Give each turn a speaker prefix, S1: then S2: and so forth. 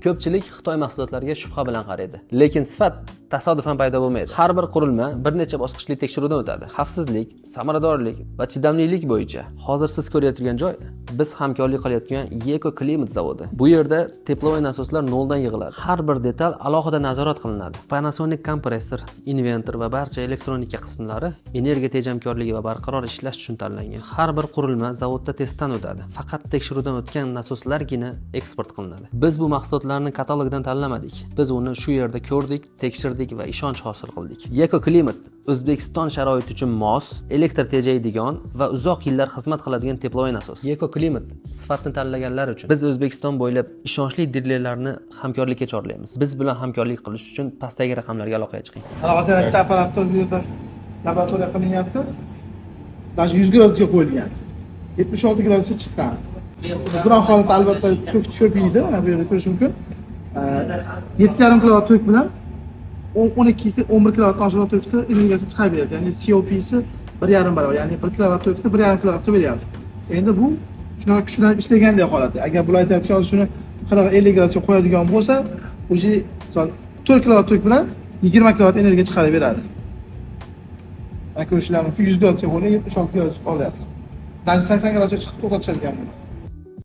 S1: Ko'pchilik Xitoy mahsulotlariga shubha bilan qaraydi. Lekin sifat tasodifan paydo bo'lmaydi. Har bir qurilma bir necha bosqichli tekshiruvdan o'tadi. Xavfsizlik, samaradorlik va chidamlilik bo'yicha. Hozir siz ko'rayotgan joy biz hamkorlik qilayotgan Eco Climate zavodi. Bu yerda тепловой nasoslar noldan yig'iladi. Har bir detal alohida nazorat qilinadi. Panasonic kompressor, invertor va barcha elektronika qismlari energiya tejamkorligi va barqaror ishlash uchun tanlangan. Har bir qurilma zavodda testdan o'tadi. Faqat tekshiruvdan o'tgan nasoslargina eksport qilinadi. Biz bu mahsulotlarni katalogdan tanlamadik. Biz uni shu yerda ko'rdik, tekshirdik va ishonch hosil qildik. Eco Climate O'zbekiston sharoiti uchun mos, elektr tejaydigan va uzoq yillar xizmat qiladigan тепловой nasos. Eco Climate sifatni tanlaganlar uchun. Biz O'zbekiston bo'ylab ishonchli dilerlarni hamkorlikka chorlaymiz. Biz bilan hamkorlik qilish uchun pastdagi raqamlarga aloqaga chiqing.
S2: Halovat bitta apparatda bu yerda laboratoriya qilinyapti. Даже 100 gradusga qo'yilgan. 76 gradusga chiqqan. Biron holatda albatta tok ko'p yeydi, mana bu yerda ko'rish mumkin. 7,5 kilovat tok bilan 10, 12, 11 kilovatdan oshiqroq tokni energiyasi chiqarib beradi. Ya'ni COP'si 1,5 barobar, ya'ni 1 kilovat tokni 1,5 kilovat qilib beryapti. Endi bu shunaqa kuchlanib ishlagandek holatda. Agar bular aytayotgan hozir shuni 40-50 gradusga qo'yadigan bo'lsa, уже misol 4 kilovat tok bilan 20 kilovat energiya chiqarib beradi. Mana ko'rishlar mumkin, 100 gradusga qo'ygan, 76 gradus olyapti. Даже 80 gradusga chiqib to'xtatishar ekan buni.